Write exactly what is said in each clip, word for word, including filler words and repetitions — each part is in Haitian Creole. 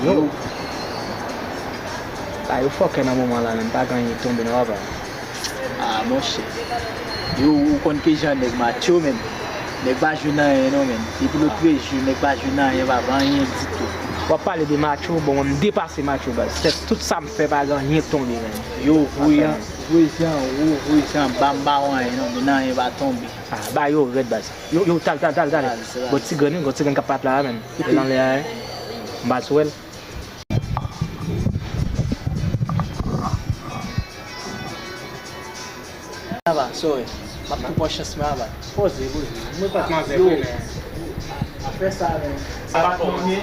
Yo. Ba yo fòkè nan moman la menm, pa gen anyen tonbe non papa. Ah monchè. Yo, ou konn kijan nèg matcho menm. Nèg pa jwenn anyen non menm. Depi lòt trè jou, nèg pa jwenn anyen, pa anyen ditou. W ap pale de matcho, bon mwen m depase matcho baz. Sèt tout sa m fè pa gen anyen k tonbe menm. Yo, voye an, voye an wo, voye an ba, m pa wè anyen non, men anyen pa tonbe. Ah, ba yo rèd baz. Yo, yo, tal, tal, tal, tal. Gon ti grenn wi, gon ti grenn k ap pale la menm. L anlè a wi. M pa sou wè l. Ava, sorry. M ap tou pran chans mwen ava. Poze, poze. Mwen pa t manzè vre, men. Afè sa, men. Sa pa bon, men.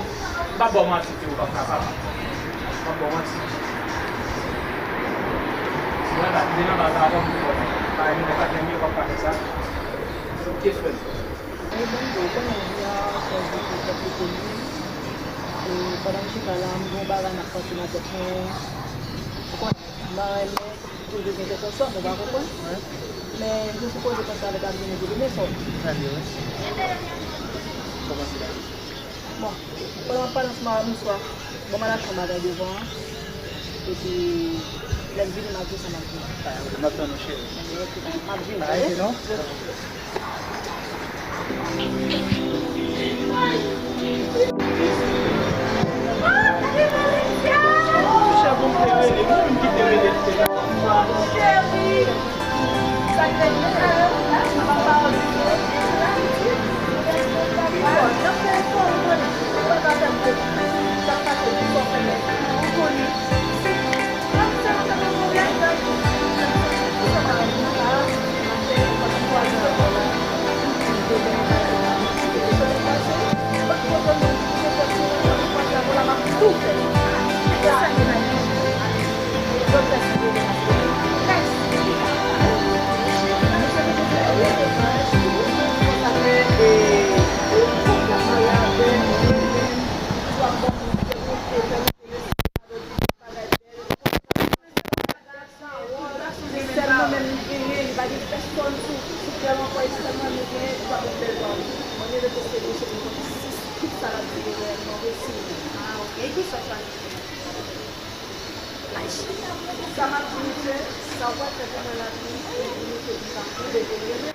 M pa ba w manti, Théo, papa, papa. M pa ba w manti. Mwen pa t vin anba sa avan m di w, men. Pa renmen, pa renmen, w ap pa fè sa. Ok, frè m. E bon, bon, konnen di a, fè di pou fè pou konnen. E pandan m chita la, m gen yon bagay m ap panse nan tèt mwen. Ou konnen, m pa renmen toujou gen kèk sòm, ou pa konprann? Men, m te sipoze panse avèk Abdine pou demen sòm. Trè byen, wi. Sa w panse la? Bon, pandan m ap pale ansanm avè w, bonswa. Bon, m al achte yon bagay devan an. Epi, lè m vini, m ap di w sa m ap di w. M ap tann ou, cheri. Ok, m ap vini, tande? Pa rete, non? Sa m ap di misye, sa w pral fè pou mwen la, pou misye di sa, ou bezwen